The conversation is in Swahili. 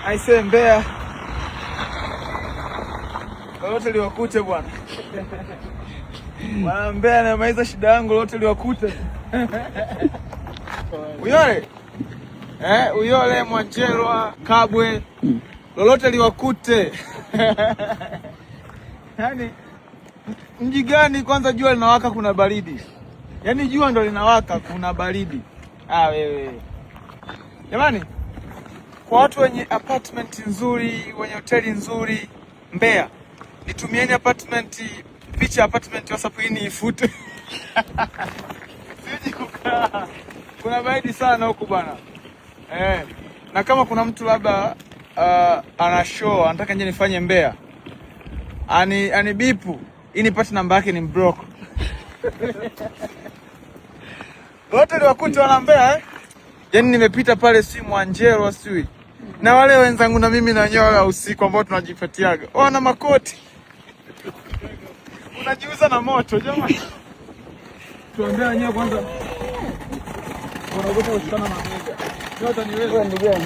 Aisee, Mbeya lolote liwakute bwana. Bwana Mbeya, namaliza shida yangu, lolote liwakute. Uyole Uyole, Mwanjelwa, Kabwe, lolote liwakute. Yaani mji gani kwanza jua linawaka kuna baridi? Yaani jua ndo linawaka kuna baridi. Ah, wewe jamani, kwa watu wenye apartment nzuri, wenye hoteli nzuri Mbeya, nitumieni apartment, picha apartment WhatsApp hii niifute. Siji kukaa, kuna baridi sana huku bwana eh. Na kama kuna mtu labda ana show anataka nje nifanye Mbeya, ani bipu ili nipate namba yake ni mblock. Wote liwakuta wana Mbeya eh? Yaani nimepita pale si Mwanjelwa sijui na wale wenzangu na mimi na wenyewe wale wa usiku ambao tunajipatiaga wana makoti, unajiuza na moto jamani. Tuambie wenyewe kwanza, wanaogopa kushikana mabega. Wataniweza. Ndugu yangu.